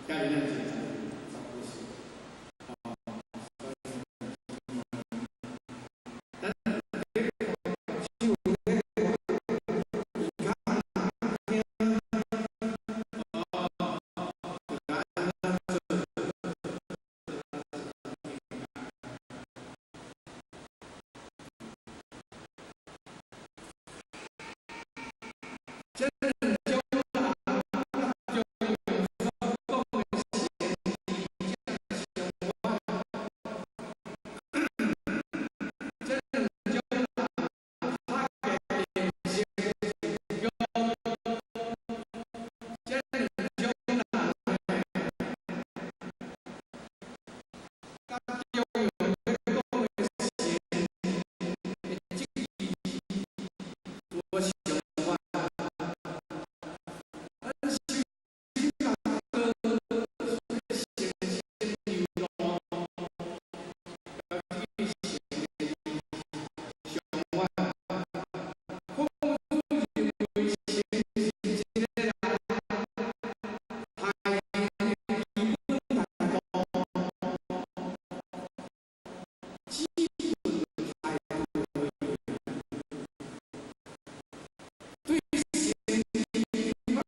今日咱真十不是，哦，所以咱咧唱咧歌，伊較聽，哦，就按怎做？這兩種人，中庸所講的先知正相反。這兩種人拍的人生是強，這兩種人佮中庸咧講的先知的職意無相反。咱首先甲哥先先流露，佮這個先知相反。孔子認為先知是一個人待人的基本態度，基本態度而已。對先知也閣有足濟工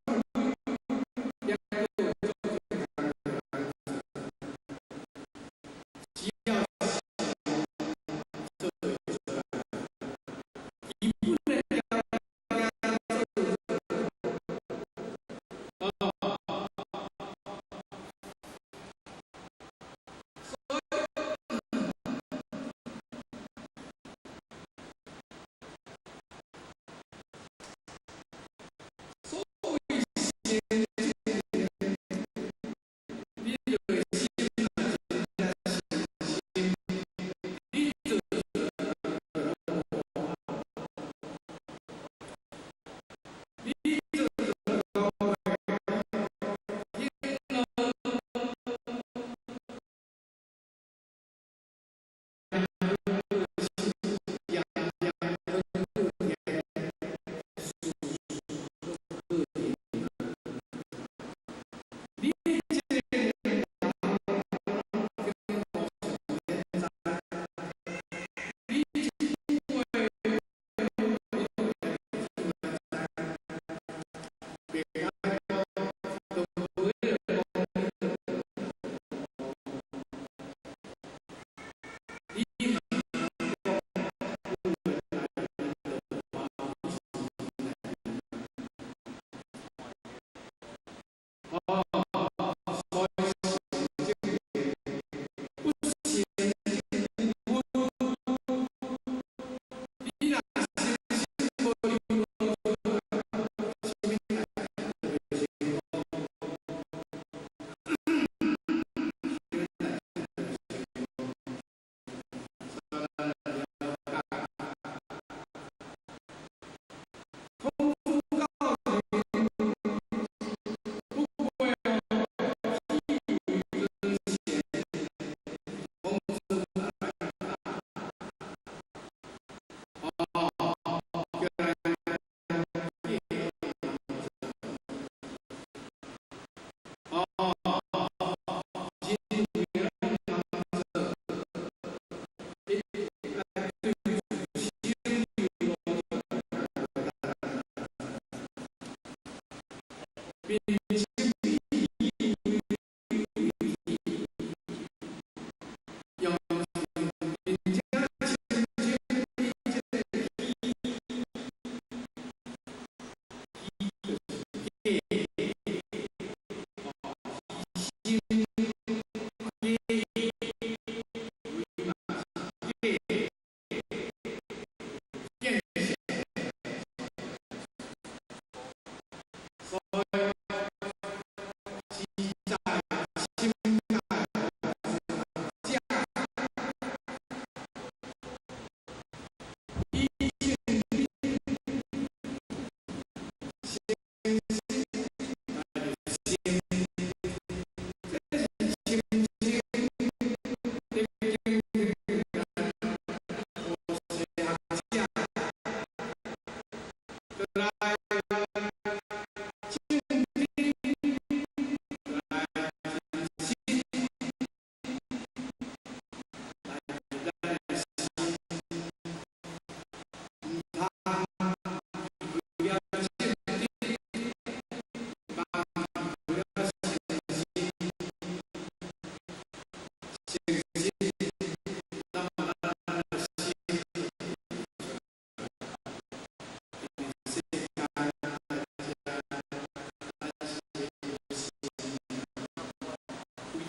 課通做，只要做會出來，基本的條件做哦。所以，所謂先知，你就會心若真正誠心，你做出來就攏無你做出來天攏嚴嚴呵護天，事事攏可能。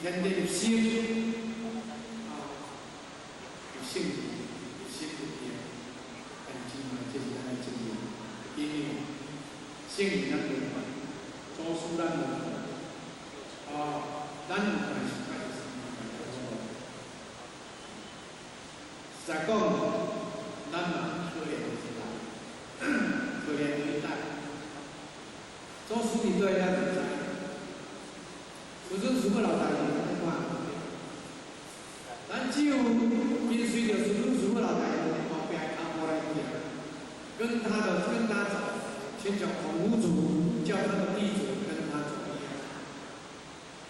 天地立心，啊，立性立心不变，但是嘛，這是咱的責任，因為聖人咱無管，祖師咱無管，哦，咱有關係是實在講，咱嘛可憐一代，可憐一代。祖師佇佗咱就知，師尊師母老大人按呢看，咱只有跟隨著師尊師母老大人的後壁跤步來行，跟他走，親像孔夫子叫他的弟子跟他走一樣，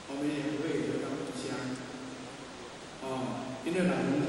我們也不會回到故鄉。哦，因為老人